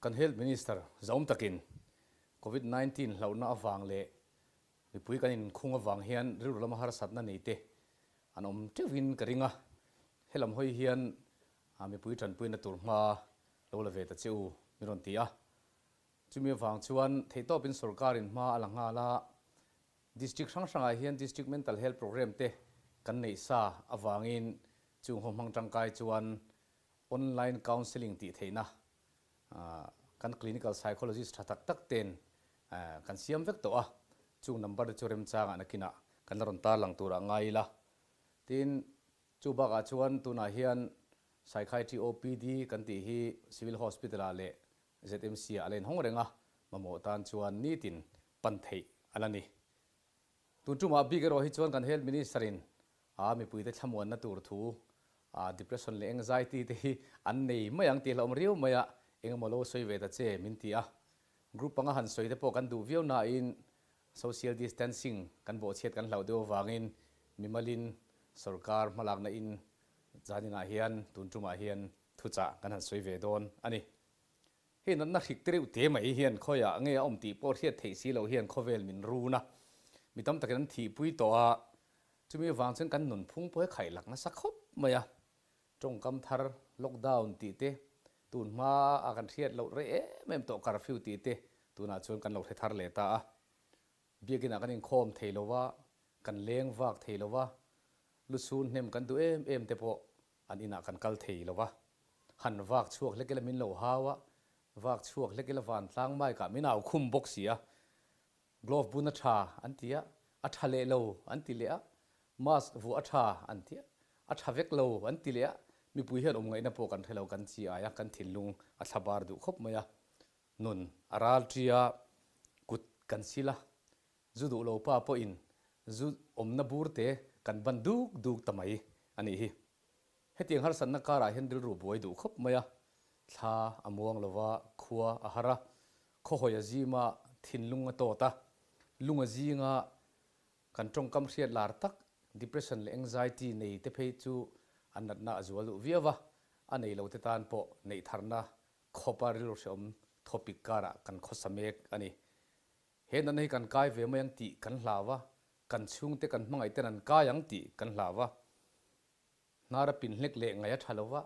Kan Health Minister zaum takin Covid 19 hlauhna avang leh mipui kan inkhung avang hian rilru lama harsatna nei te an awm teuhin ka ring a. Helam hawi hian mipui tanpuina tur hma lo la ve ta che u min rawn ti a. Chumi avang chuan theihtawpin sorkarin hma a la nghal a, District hrang hrangah hian District Mental Health Programme te kan neih sa avangin chung ho hmang tangkai chuan Online Counselling tih theihna kan Clinical Psychologist tha tak tak ten kan siam vek tawh a, chung number te chu remchangah nakinah kan la rawn tarlang turah ngai ila. Tin, chu bakah chuan tunah hian Psychiatry OPD kan tih hi Civil Hospital-ah leh ZMC-ah a la inhawng reng a, mamawh tan chuan nitin pan theih a la ni. Tun tumah bik erawh hi chuan kan Health Minister-in a mipuite thlamuanna tur thu depression leh anxiety te hi an nei mai ang tih hlauhawm riau mai a, engemaw lo sawi ve ta che min ti a. Group panga han sawi te pawh kan duh viau nain social distancing kan bawhchhiat kan hlauh deuh avangin mimalin sorkar hmalakna in zaninah hian tun tumah hian thuchah kan han sawi ve dawn a ni. Hei natna hrik te reuh te mai hian khawiah nge a awm tih pawh hriat theih si loh hian khawvel min run a, mi tam takin an thihpui tawh a, chumi avang chuan kan nunphung pawh hi khaih lak nasa khawp mai a, tawngkam thar lockdown tih te, tun hma a kan hriat loh rei em em tawh curfew tih te tunah chuan kan lo hre thar leh ta a, biakinah kan inkhawm thei lo va, kan leng vak thei lo va, luchhun hnem kan duh em em te pawh An inah kan kal thei lo va, han vak chhuak hlek ila min lo hau a, vak chhuak hlek ila vantlang mic ah min au khum bawk si a, glove bun a tha an ti a, a tha leh lo an ti leh a, mask vuah a tha an ti a, a tha vek lo an ti leh a, mipui hian awm ngaihna pawh kan hre lo, kan chi ai a, kan thinlung a thla bar duh khawp mai a, nun a ral ṭi a, kut kan sil a, Zu duh lo pa pawhin zu awmna bur te kan ban duk duk ta mai a nih hi. Hetiang harsatna karah hian rilru buai duh khawp mai a, thla a muang lo va, khua a har a, khawhawi a zim a, thinlung a tawt a, lung a zing a, kan tawngkam hriat lar tak depression leh anxiety nei te phei chu an natna a zual duh viau va, a nei lo te tan pawh neih tharna khawpa rilru hrehawm thawpik karah kan khawsa mek a ni. He natna hi kan kai ve mai ang tih kan hlau a, kan chhungte kan hmangaih ten an kai ang tih kan hlau a. Hnar a pin hlek leh ngaih a tha lo va,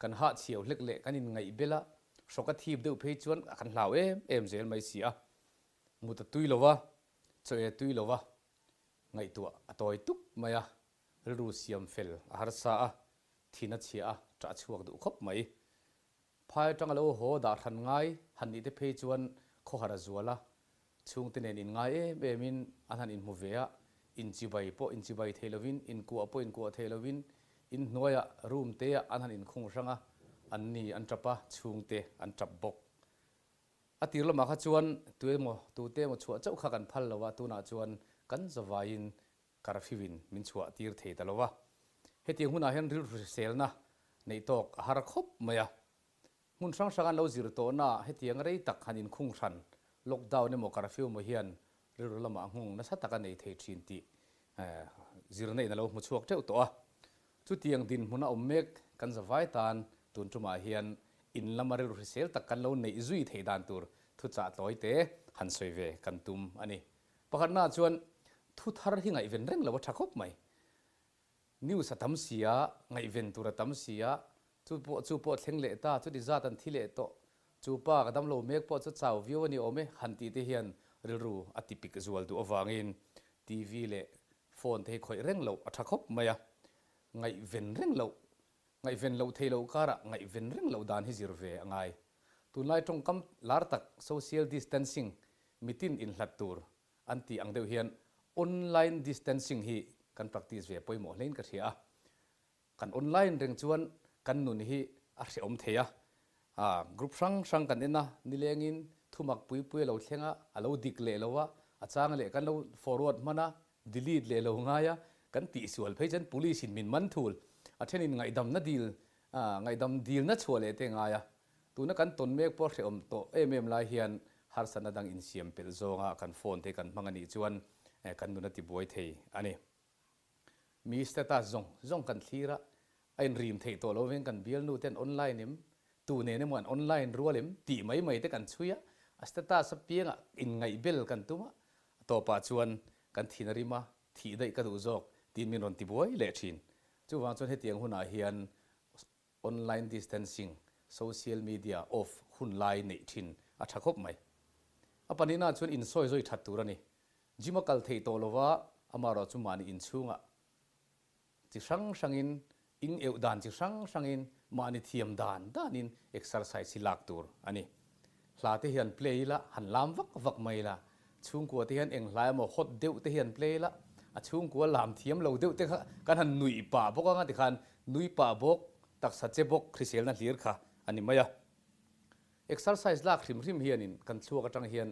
kan hahchhiau hlek leh kan inngaih bel a, hrawk a thip deuh phei chuan kan hlau em em zel mai si a. Mut a tui lo va, chaw e tui lo va, ngaihtuah a tawi tuk mai a, rilru siam fel a harsa a, thin a chhia a, ṭah chhuak duh khawp mai. Phai atanga lo haw dah hran ngai han nih te phei chuan khawhar a zual a, chhungte nen inngai em em in an han inhmu ve a, inchibai pawh inchibai thei lovin, inkuah pawh inkuah thei lovin, inhnuaiah room te ah an han inkhung hrang a, an ni an tap a, chhungte an tap bawk. A tir lamah kha chuan tuemaw tute emaw chhuah chauh kha kan phal lo a, tunah chuan kan zavaiin Curfew in min chhuah tir thei ta lo va, hetiang hunah hian rilru hriselna neih tawk a har khawp mai a. Hmun hrang hrang an lo zir tawhna ah hetiang rei tak han inkhung hran, lockdown emaw curfew emaw hian rilru lamah nghawng nasa tak a nei thei thin tih zirna in a lo hmu chhuak teuh tawh a. Chutiang dinhmun a awm mek kan zavai tan tun tumah hian in lama rilru hrisel tak kan lo neih zui theih dan tur thuchah tlawi te han sawi ve kan tum a ni. Pakhatnaah chuan thu thar hi ngaihven reng lo a tha khawp mai. News a tam si a, ngaihven tur a tam si a, chu pawh chu pawh thleng leh ta, chuti zat an thi leh tawh, chu pa ka damlo mek pawh chu chau viau a ni awm e han tih te hian rilru a ti pik zual duh avangin TV leh phone te hi khawih reng loh a tha khawp mai a. Ngaihven reng loh, ngaihven loh theih loh karah ngaihven reng loh dan hi zir ve a ngai. Tunlai tawngkam lar tak social distancing mitin inhlat tur an tih ang deuh hian online distancing hi kan practice ve pawimawh hlein ka hria a. Kan online reng chuan kan nun hi a hrehawm thei a, group hrang hrang kan en a, nilengin thumak pui pui a lo thleng a, a lo dik leh lo a, a chang leh kan lo forward hman a, delete leh lo ngai a, kan tihsual phei chuan police in min man thul, a thenin ngaihdamna dil, ngaihdam dilna chhuah leh te ngai a. Tuna kan tawn mek pawh hrehawm tawh em em lai hian harsatna dang insiam pelh zawnga kan phone te kan hmang a nih chuan kan nun a tibuai thei a ni. Mi status zawng zawng kan thlir a, a inrim theih tawh lo veng kan bialnu ten online em? Tu nen emaw an online rual em tih mai mai te kan chhui a, a status apiangah inngaihbel kan tum a, a tawpah chuan kan thin a rim a, thih daih ka duh zawk tiin min rawn ti buai leh thin. Chuvang chuan hetiang hunah hian online distancing, social media off hun lai neih thin a tha khawp mai. A pahnihna chuan insawi zawi that tur a ni. Gym a kal theih tawh lova, amaherawhchu mahni inchhungah Chi hrang hrangin, ing euh dan chi hrang hrangin, mahni thiam dan danin exercise hi lak tur a ni. Hla te hian play ila, han lam vak vak mai ila, chhungkua te hian eng hla emaw hot deuh te hian play ila, a chhungkua lam thiam lo deuh te kha kan han nuih pah bawk anga tikhan nui pah bawk, taksa che bawk hriselna hlir kha a ni mai a. Exercise lak hrim hrim hianin kan thluak atang hian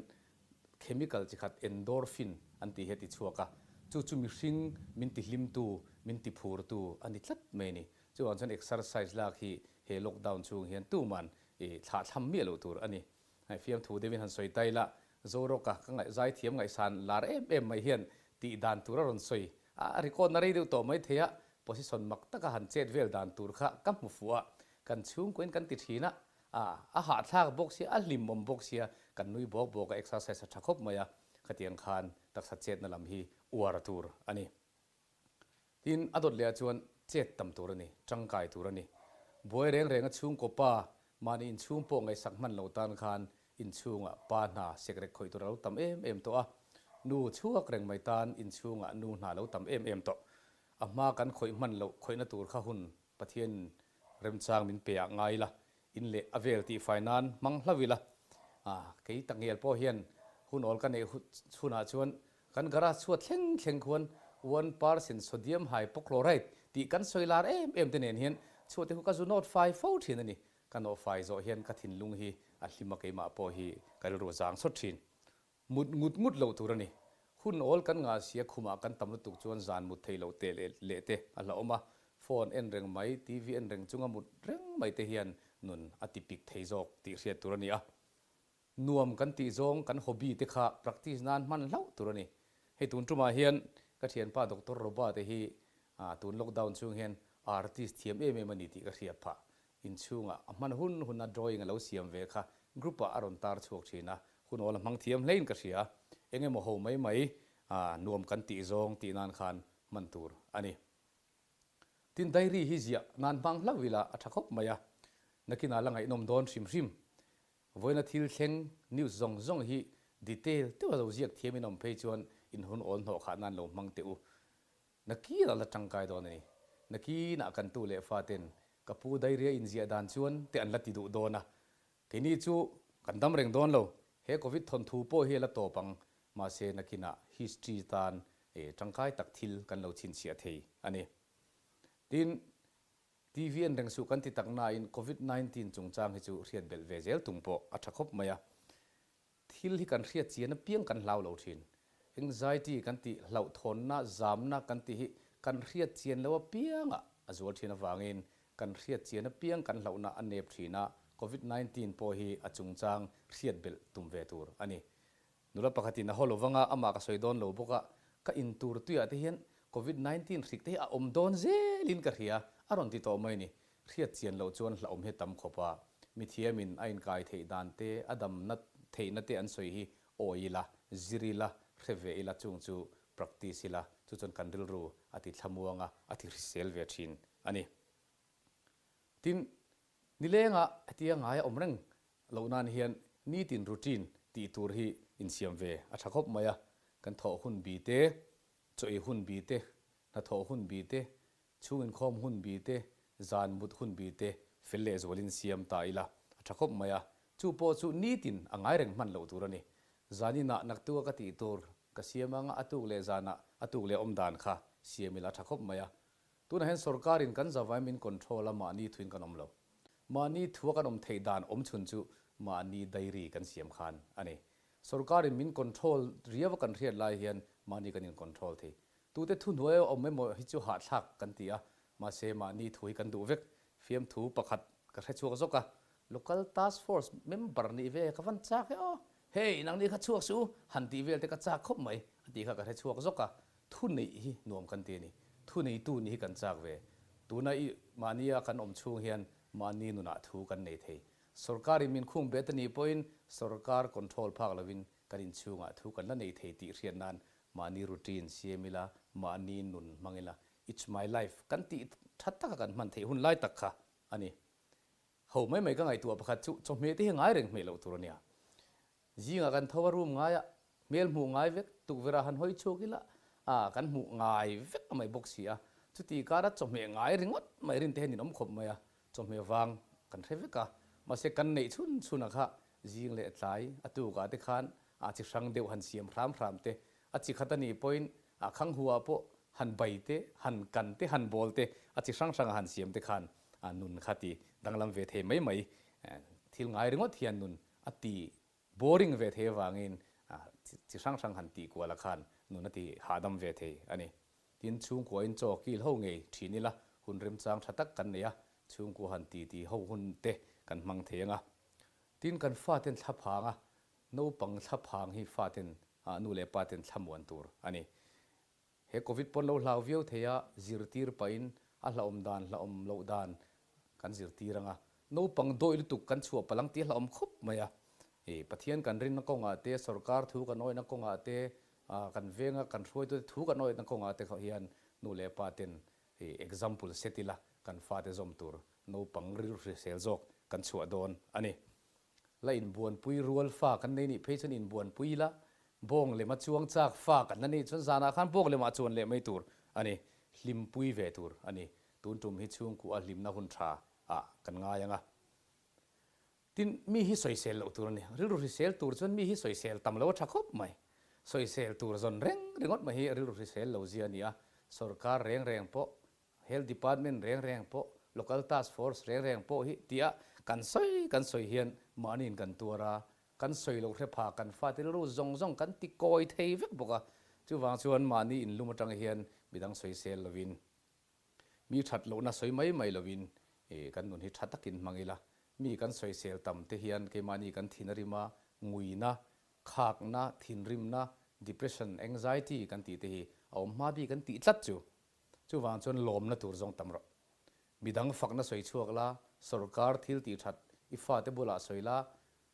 chemical chi khat endorphin an tih hi a ti chhuak a, chu chu mihring min ti hlimtu, min ti phurtu a ni tlat mai a ni. Chuvang chuan exercise lak hi he lockdown chhung hian tuman i thlahthlam miah loh tur a ni. Hei fiamthu deuhin han sawi ta ila, Zoroka ka ngaih zaithiam ngaihsan lar em em mai hian tih dan tur a rawn sawi a, a record na rei deuh tawh mai thei a, position mak taka han chet vel dan tur kha ka hmu fuh a, kan chhungkuain kan ti thin a, A, a hahthlak bawk sia, a hlimawm bawk sia, kan nui bawk bawk a, exercise a tha khawp mai a, khatiang khan taksa chetna lam hi uar tur a ni. Tin, a dawt leh ah chuan chet tam tur a ni, tangkai tur a ni. Buai reng reng a chhungkaw pa, mahni inchhung pawh ngaihsak hman lo tan khan inchhungah pa hna sekrek khawih tur a lo tam em em tawh a, nu chhuak reng mai tan inchhungah nu hna lo tam em em tawh. A hma kan khawih hman loh khawihna tur kha hun Pathian remchang min pe ah ngai ila, in leh a vel tih fai nan hmang hlauh ila. Ah, kei takngial pawh hian hun awl ka neih chhunah chuan kan garage chhuat thleng thleng khuan 1% sodium hypochlorite tih kan sawi lar em em te nen hian chhuat te khu ka zu nawt fai fo thin a ni. Ka nawh fai zawh hian ka thinlung hi a hlim a keimah pawh hi ka rilru a zang sawt thin. Mut ngut ngut loh tur a ni. Hun awl kan ngah sia khumah kan tam lutuk chuan zan mut theih loh teh leh leh te a hlauhawm a, phone en reng mai, TV en reng chunga mut reng mai te hian nun a ti pik thei zawk tih hriat tur a ni a. Nuam kan tih zawng kan hobby te kha practice nan hman hlauh tur a ni. Hei tun tumah hian ka thianpa Doctor Roba te hi tun lockdown chhung hian artist thiam em em a ni tih ka hriat phah. Inchhungah a hman hun huna drawing a lo siam ve kha group ah a rawn tar chhuak thin a, hun awl a hmang thiam hlein ka hria. Eng emaw ho mai mai nuam kan tih zawng tih nan khan hman tur a ni. Tin diary hi ziah nan hmang hlauh ila a tha khawp mai a, nakinah la ngaihnawm dawn hrim hrim. Vawiina thil thleng news zawng zawng hi detail deuha lo ziak thiamin awm phei chuan in hun awl hnawh khah nan lo hmang teh u. Nakinah la tangkai dawn a ni. Nakinah kan tu leh faten ka pu dairia inziah dan chuan te an la ti duh dawn a. Keini chu kan dam reng dawn lo. He Covid thawnthu pawh hi a la tawp ang. Mahse nakinah history tan tangkai tak thil kan lo chhinchhiah thei a ni. Tin, TV en reng suh kan ti tak nain Covid 19 chungchang hi chu hriat belh ve zel tum pawh a tha khawp mai a. Thil hi kan hriat chian apiang kan hlau lo thin. Anxiety kan tih, hlauhthawnna, zamna kan tih hi kan hriat chian lo apiangah a zual thin avangin kan hriat chian apiang kan hlauhna a nep thin a, Covid 19 pawh hi a chungchang hriat belh tum ve tur a ni. Nula pakhatin a haw lo vanga amah ka sawi dawn lo bawk a, ka intur tuiah te hian Covid 19 hrik te hi a awm dawn zelin ka hria a rawn ti tawh mai a ni. Hriat chian loh chuan hlauhawm hi a tam khawp a, mithiamin a inkai theih dan te, a damna theihna te an sawi hi awi ila, zir ila, hre ve ila chung chu practice ila, chu chuan kan rilru a ti thlamuang a, a ti hrisel ve thin a ni. Tin, nilengah hetia ngai a awm reng loh nan hian nitin routine tih tur hi insiam ve a tha khawp mai a, kan thawh hun bi te, chaw ei hun bi te, hnathawh hun bi te, Chhung inkhawm hun bi te, zan mut hun bi te fel leh zualin siam ta ila a tha khawp mai a, chu pawh chu nitin a ngai reng hman loh tur a ni. Zaninah naktuk a ka tih tur ka siam anga a tuk leh zanah a tuk leh awm dan kha siam ila a tha khawp mai a. Tunah hian sorkarin kan zavai min control a mahni thuin kan awm lo. Mahni thua kan awm theih dan awm chhun chu mahni diary kan siam khan a ni. Sorkarin min control riau a kan hriat lai hian mahni kan in control thei. Tute thuhnuai a awm emaw hi chu hahthlak kan ti a, mahse mahni thu hi kan duh vek. Fiamthu pakhat ka hre chhuak zawk a, Local Task Force member nih ve ka van chak e aw, hei nangni kha chhuak suh u, han tih vel te ka chak khawp mai a tih kha ka hre chhuak zawk a, thu neih hi nuam kan ti a ni, thu neitu nih hi kan chak ve. Tuna i mahnia kan awm chhung hian mahni nunah thu kan nei thei. Sorkarin min khung bet a nih pawhin sorkar control phak lovin kan inchhungah thu kan la nei thei tih hriat nan mahni routine siam ila, mahni nun hmang ila, it's my life kan tih tha taka kan hman theih hun lai tak kha a ni. Ho mai mai ka ngaihtuah pakhat chu chawhmeh te hi ngai reng hmeh loh tur a nia. Zingah kan tho a room ngaia hmel hmuh ngai vek, tukverh ah han hawi chhuak ila a kan hmuh ngai vek a mai bawk si a. Chuti kara chawhmeh ngai ringawt mai rin te hian in awm khawp mai a, chawhmeh vang kan hre vek a. Mahse kan neih chhun chhun ah kha zing leh tlai a tukah te khan a chi hrang deuh han siam hram hram te, a chi khat a nih pawhin a khang hu ah pawh han bai te, han kan te, han bawl te, a chi hrang hrang a han siam te khan a nun kha ti danglam ve thei mai mai. Thil ngai ringawt hian nun a ti boring ve thei avangin chi hrang hrang han tih kual a khan nun a ti hahdam ve thei a ni. Tin, chhungkuain chaw kil ho ngei thin ila hun remchang tha tak kan nei a, chhungkua han ti ti ho hun te kan hmang thei ang a. Tin, kan faten thlaphang a, naupang thlaphang hi faten nu leh paten thlamuan tur a ni. He Covid pawn lo hlau viau thei a, zirtir pahin a hlauhawm dan hlauhawm loh dan kan zirtir ang a. Naupang dawih lutuk kan chhuah palh ang tih a hlauhawm khawp mai a. I Pathian kan rinna kawngah te, sorkar thu kan awihna kawngah te, kan venga kan hruaitute thu kan awihna kawngah te kha hian nu leh pa ten i example set ila kan fate zawm tur naupang rilru hrisel zawk kan chhuah dawn a ni. La inbuanpui rual fa kan nei nih phei chuan inbuanpui ila, bawng lema chuang chak fa kan la neih chuan zanah khan bawng lemah chuan leh mai tur a ni, hlimpui ve tur a ni. Tun tum hi chhungkuah hlimna hun tha ah kan ngai ang a. Tin, mi hi sawisel loh tur a ni. Rilru hrisel tur chuan mi hi sawisel tam lo a tha khawp mai. Sawisel tur zawn reng ringawt mai hi rilru hrisel lo zia a ni a, sorkar reng reng pawh Health Department reng reng pawh, Local Task Force reng reng pawh hi tia kan sawi kan sawi hian mahniin kan tuar a, kan sawi loh hre pha kan fate rilru zawng zawng kan ti kawi thei vek bawk a. Chuvang chuan mahni inlum atang hian midang sawisel lovin, mi that lohna sawi mai mai lovin kan nun hi tha takin hmang ila, mi kan sawisel tam te hian keimahni kan thin a rim a, nguina, khakna, thinrimna, depression, anxiety kan tih te hi a awm hma bik an tih tlat chu. Chuvang chuan lawmna tur zawng tam rawh. Midang fakna sawi chhuak la, sorkar thil tih that i fate bulah sawi la,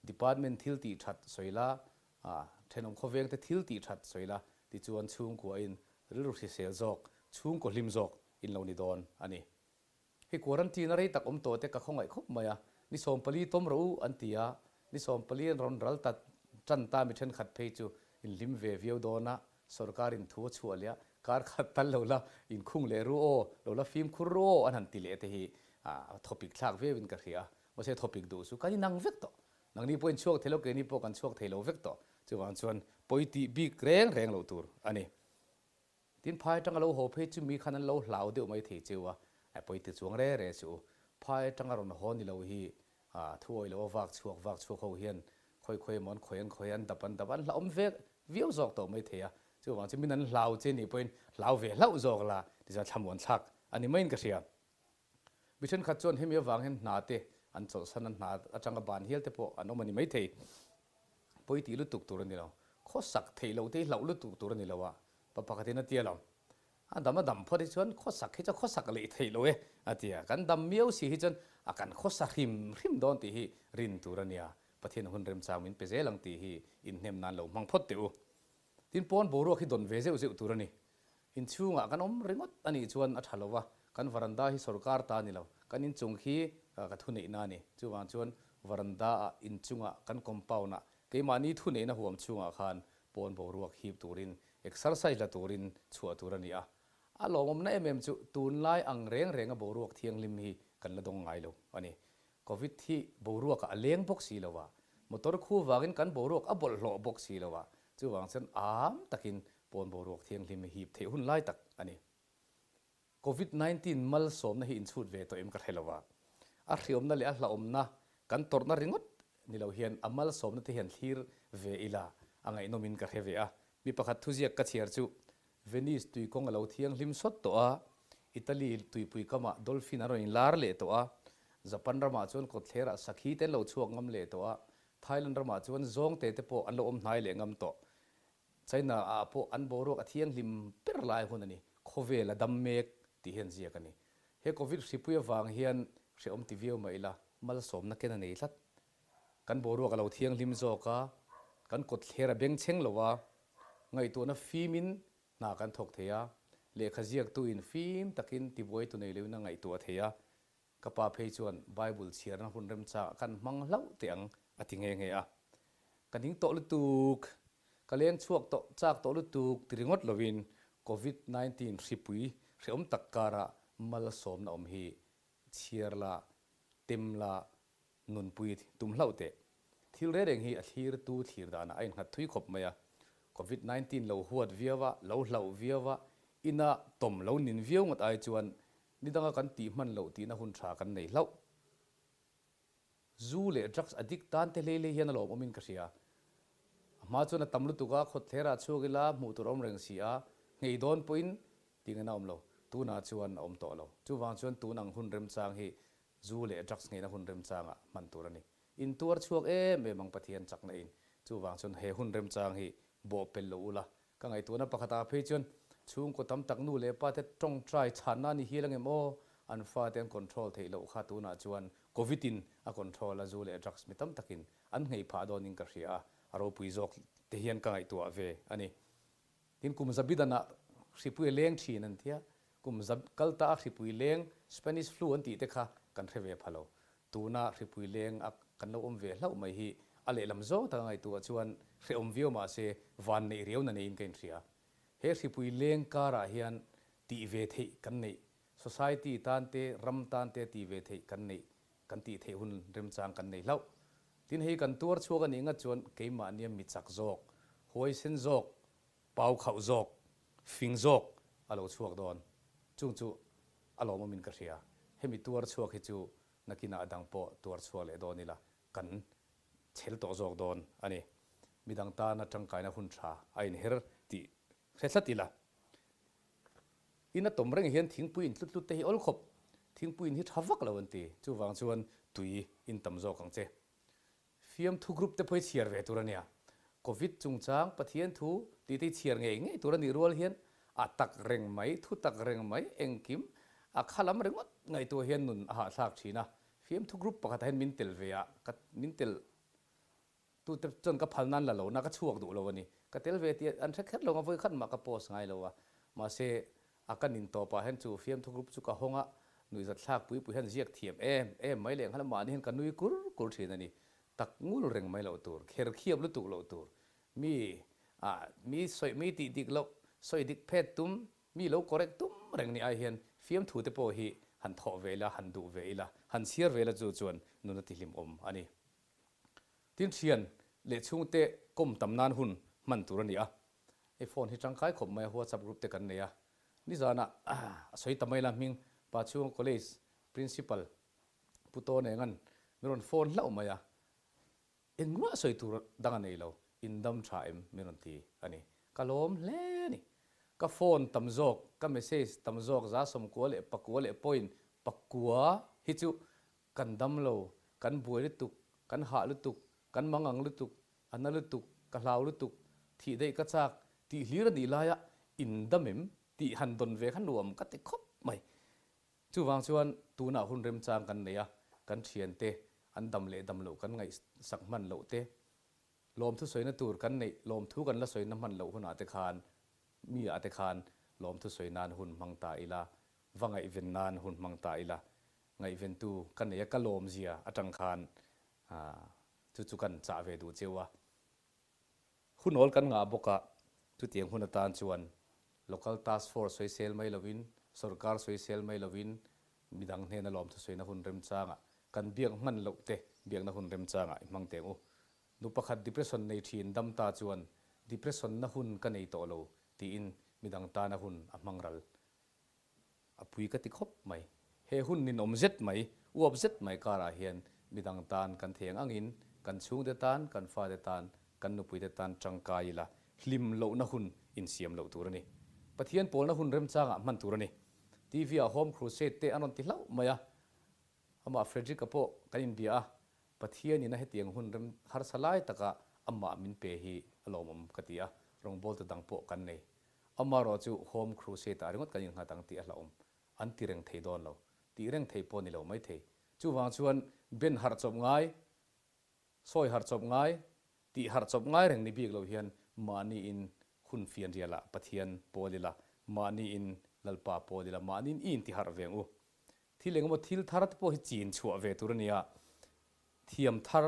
department thil tih that sawi la, thenawm khawvengte thil tih that sawi la, tichuan chhungkuain rilru hrisel zawk, chhungkaw hlim zawk in lo ni dawn a ni. Hei quarantine a rei tak awm tawh te ka khawngaih khawp mai a, ni 14 tawm rawh u an ti a, ni 14 an rawn ral ta tan ta mi thenkhat phei chu inhlim ve viau dawn a, sorkar in thu a chhuah leh a, kar khat tal lo la inkhung leh ru aw, lo la fimkhur ru aw an han ti leh te hi a thawpik thlak viau in ka hria a, mahse thawpik duh chu kan inang vek tawh, nangni pawh in chhuak thei lo keini pawh kan chhuak thei lo vek tawh, chuvang chuan pawi tih bik reng reng loh tur a ni. Tin, phai atanga lo haw phei chu mi khan an lo hlau deuh mai thei cheu a, a pawi ti chuang re re suh u. Phai atanga rawn haw ni lo hi thu awih lo a vak chhuak vak chhuak ho hian khawi khawi emaw an khawi an khawi an dap an dap an hlauhawm ve viau zawk tawh mai thei a. Chuvang chu min an hlau che nih pawhin hlau ve hlauh zawk la tichuan thlamuan thlak a ni maiin ka hria. Mi thenkhat chuan hemi avang hian hna te an chawlhsan a, hna atanga ban hial te pawh an awm a ni maithei. Pawi tih lutuk tur a ni lo. Khawsak theih loh te hi hlauh lutuk tur a ni lo a, pa pakhatin a tia lo. A dam a dam phawt hi chuan khawsak hi chu khawsak leh theih lo e a ti a. Kan dam miau si hi chuan a kan khawsa hrim hrim dawn tih hi rin tur a nia. Pathian hun remchang min pe zel ang tih hi inhnem nan lo hmang phawt teh u. Tin, pawn boruak hi dawn ve zeuh zeuh tur a ni. Inchhungah kan awm ringawt a nih chuan a tha lo va, kan varanda hi sorkar ta a ni lo, kan inchung khi ka thuneihna a ni. Chuvang chuan varanda-ah, inchungah, kan compound-ah, keimahni thuneihna huam chhungah khan pawn boruak hip turin, exercise la turin chhuah tur a ni a. A lawmawmna em em chu tunlai ang reng renga boruak thianghlim hi kan la dawng ngai lo a ni. Covid hi boruakah a leng bawk si lo a, motor khu vangin kan boruak a bawlhhlawh bawk si lo a, chuvang chuan am takin pawn boruak thianghlim hi hip theih hun lai tak a ni. Covid 19 malsawmna hi inchhut ve tawh em ka hre lo a, a hriawmna leh a hlauhawmna kan tawrhna ringawt ni lo hian a malsawmna te hian thlir ve ila a ngaihnawmin ka hre ve a. Mi pakhat thuziak ka chhiar chu Venice tuikawng a lo thianghlim sawt tawh a, Italy tuipui kamah dolphin an rawn inlar leh tawh a, Japan ramah chuan kawtthlerah sakhi te an lo chhuak ngam leh tawh a, Thailand ramah chuan zawngte te pawh an lo awm hnai leh ngam tawh. China ah pawh an boruak a thianghlim ber lai hun a ni, khawvel a dam mek tih hian ziak a ni. He Covid hripui avang hian Hrehawm ti viau mah ila, malsawmna ken a nei tlat. Kan boruak a lo thianghlim zawk a, kan kawt thler a bengchheng lo a, ngaihtuahna fimin hna kan thawk thei a, lehkha ziaktuin fim takin tibuaitu nei loin a ngaihtuah thei a, ka pa phei chuan Bible chhiarna hun remchangah kan hmang hlauh teh ang a ti nghe nghe a. Ka ning tawh lutuk, ka leng chhuak tawh chak tawh lutuk ti ringawt lovin Covid 19 hripui hrehawm tak karah malsawmna awm hi chhiar la, tem la, nunpui tum hlauh teh. Thil reng reng hi a thlirtu thlir danah a innghat thui khawp mai a. Covid 19 lo huat viau a, lo hlauh viau a, ina tawm lo nin viau ngawt ai chuan ni danga kan tih hman loh tihna hun tha kan nei hlauh. Zu leh drugs addict tan te hlei hlei hian a lawmawmin ka hria. A hma chuan a tam lutuk a, khawtthler ah chhuak ila hmuh tur a awm reng si a, nghei dawn pawhin tih ngaihna a awm lo. Tunah chuan a awm tawh lo. Chuvang chuan tun ang hun remchang hi zu leh drugs ngheina hun remchangah hman tur a ni. In tuar chhuak em em ang Pathian chakna in. Chuvang chuan he hun remchang hi bawh pel lo ula. Ka ngaihtuahna pakhatah phei chuan chhungkaw tam tak nu leh pa te tawngtai chhanna a ni hial angem aw? An fate an control theih loh kha tunah chuan Covid in a control a zu leh drugs mi tam takin an nghei phah dawnin ka hria a, a ropui zawk te hian ka ngaihtuah ve a ni. Tin kum zabidanah hripui a leng thin an tia, kum za kal ta a hripui leng Spanish flu an tih te kha kan hre ve pha lo. Tuna hripui leng a kan lo awm ve hlauh mai hi a lehlam zawng taka ngaihtuah chuan hrehawm viau mah se van neih riau na neiin ka inhria. He hripui leng karah hian tih ve theih kan neih, society tan te, ram tan te tih ve theih kan neih, kan tih theih hun remchang kan nei hlauh. Tin hei kan tuar chhuak a nih ngat chuan keimahnia mi chak zawk, huaisen zawk, pau khauh zawk, fing zawk a lo chhuak dawn. Chung chu a lawmawmin ka hria. Hemi tuar chhuak hi chu nakinah a dang pawh tuar chhuak leh dawn ila kan chhel tawh zawk dawn a ni. Midang tana tangkaina hun tha a inher tih hre tlat ila. In a tawm reng hian thingpui in tlut tlut te hi awl khawp. Thingpui in hi tha vak lo an ti. Chuvang chuan tui in tam zawk ang che. Fiamthu group te pawh hi chhiar ve tur a nia. Covid chungchang Pathian thu tih te hi chhiar ngei ngei tur a nih rual hian a tak reng mai, thu tak reng mai, engkim a kha lam ringawt ngaihtuah hian nun a hahthlak thin a. Fiamthu group pakhatah hian min tel ve a, ka min tel tute chuan ka phal nan la lo na ka chhuak duh lo a ni. Ka tel ve tih an hre kher lo ang a, vawikhat mah ka post ngai lo a. Mahse A ka nin tawpah hian chu fiamthu group chu ka hawng a, nuihzat thlak pui pui hian ziak thiam em em mai leh nghal mahni hian ka nui kur kur thin a ni. Tak ngul reng mai loh tur, kher khiap lutuk loh tur, mi ah mi sawi mi tih dik loh, sawi dik phet tum, mi lo correct tum reng ni ai hian fiamthu te pawh hi han thawh ve ila, han duh ve ila, han chhiar ve ila chu chuan nun a tihlim awm a ni. Tin thian leh chhungte kawm tam nan hun hman tur a ni a, Hei phone hi tangkai khawp mai a, WhatsApp group te kan nei a, nizanah a sawi ta mai la hming pa chhunga college principal Pu Tawn Engan min rawn phone hlauh mai a, engmah sawi tur dang a nei lo, in dam tha em min rawn ti a ni, ka lawm hle a ni. Ka phone tam zawk, ka message tam zawk za sawmkua leh pakua leh point pakua hi chu kan dam lo, kan buai lutuk, kan hah lutuk, kan mangang lutuk, A na lutuk, ka hlau lutuk, thih daih ka chak tih hlir a nih laia in dam em tih han dawn ve kha nuam ka ti khawp mai. Chuvang chuan tunah hun remchang kan nei a, kan thiante an dam leh dam loh kan ngaihsak hman loh te, lawmthu sawina tur kan neih lawmthu kan la sawina hman loh hunah te khan mi ah te khan lawmthu sawi nan hun hmang ta ila, va ngaihven nan hun hmang ta ila, ngaihventu ka nei a ka lawmzia atang khan Chu chu kan chah ve duh cheu a. Hunawl kan ngah bawk a, chutiang hun atan chuan Local Task Force sawisel mai lovin, sorkar sawisel mai lovin, midang hnena lawmthu sawina hun remchangah, kan biak hman loh te biakna hun remchangah i hmang teng u. Nu pakhat depression nei thin dam ta chuan depression na hun ka nei tawh lo tiin midang tana hun a hmang ral. A pui ka ti khawp mai. He hun ninawm zet mai, uap zet mai karah hian midang tan kan thei ang angin kan chhungte tan, kan fate tan, kan nupuite tan tangkai ila hlim lohna hun insiam loh tur a ni. Pathian pawlna hun remchangah hman tur a ni. TV ah Home Crusade te an rawn ti hlauh mai a. Amah Frederick-a pawh kan inbia a, Pathianin a hetiang hun rem harsa lai taka amah min pe hi a lawmawm ka ti a, rawngbawltu dang pawh kan nei. Amaherawh chu Home Crusade ah ringawt kan innghat ang tih a hlauhawm. An ti reng thei dawn lo. Tih reng thei pawh ni lo mai thei. Chuvang chuan ben harh chawp ngai, sawi harh chawp ngai, tih harh chawp ngai reng ni bik lo hian mahniin hun fian rialah Pathian pawl ila, mahniin Lalpa pawl ila, mahniin i inti harh ve ang u. Thil engemaw thil thar te pawh hi chin chhuah ve tur a nia. Thiam thar,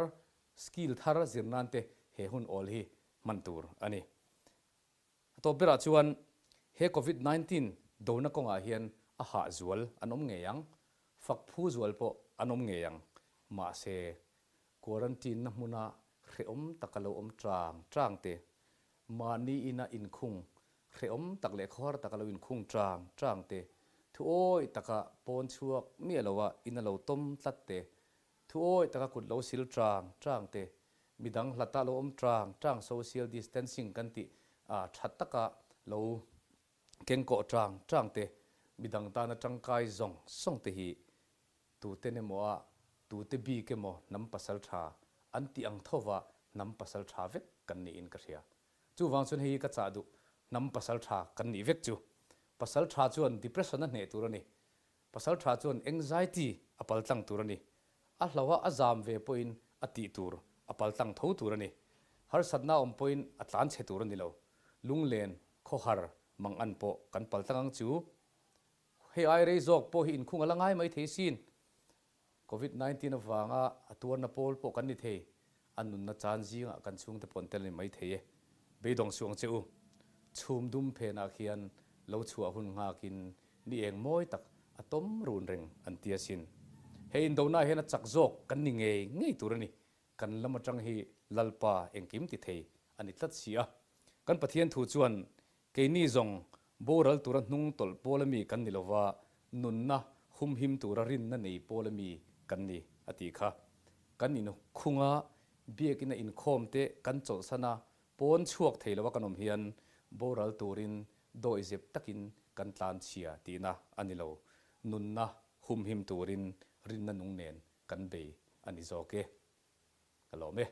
skill thar zir nan te he hun awl hi hman tur a ni. A tawp berah chuan he Covid 19 dona kawngah hian a hah zual an awm ngei ang, fak phu zual pawh an awm ngei ang. Mahse, quarantine na hmuna hrehawm taka lo awm tang tang te, mahni ina inkhung hrehawm tak leh khawhar taka lo inkhung tang tang te, thu awih taka pawn chhuak miah loa ina lo tawm tlat te, thu awih taka kut lo sil tang tang te, Midang hlata lo awm tang tang social distancing kan tih tha taka lo kengkawh tang tang te, midang tana tangkai zawng zawng te hi tuten emaw a tute bik emaw hnam pasal tha an tih ang thova hnam pasal tha vek kan niin ka hria. Chuvang chuan hei hi ka chah duh hnam pasal tha kan nih vek chu. Pasal tha chuan depression a hneh tur a ni. Pasal tha chuan anxiety a paltlang tur a ni. A hlauha a zam ve pawhin a tih tur a paltlang tho tur a ni. Harsatna awm pawhin a tlan chhe tur a ni lo. Lunglen, khawhar, mangan pawh kan paltlang ang chu. Hei ai rei zawk pawh hi inkhung a la ngai mai thei sin. Covid 19 avanga a tuarna pawl pawh kan ni thei. A nunna chan zingah kan chhungte pawh an tel a ni mai thei e. Beidawng suh ang che u. Chhum dum phenah khian lo chhuah hun nghakin ni eng mawi tak a tawm run reng an ti asin. He indona hian a chak zawk kan ni ngei ngei tur a ni. Kan lam atang hi Lalpa engkim ti thei a ni tlat si a. Kan Pathian thu chuan keini zawng boral tura hnung tawlh pawl ami kan ni lova, nunna humhim tura rinna nei pawl ami kan ni a tih kha. Kan inkhunga biakina inkhawm te kan chawlhsan a, pawn chhuak thei lova kan awm hian boral turin dawihzep takin kan tlan chhia tihna a ni lo. Nunna humhim turin rinna nung nen kan bei a ni zawk e. Ka lawm e.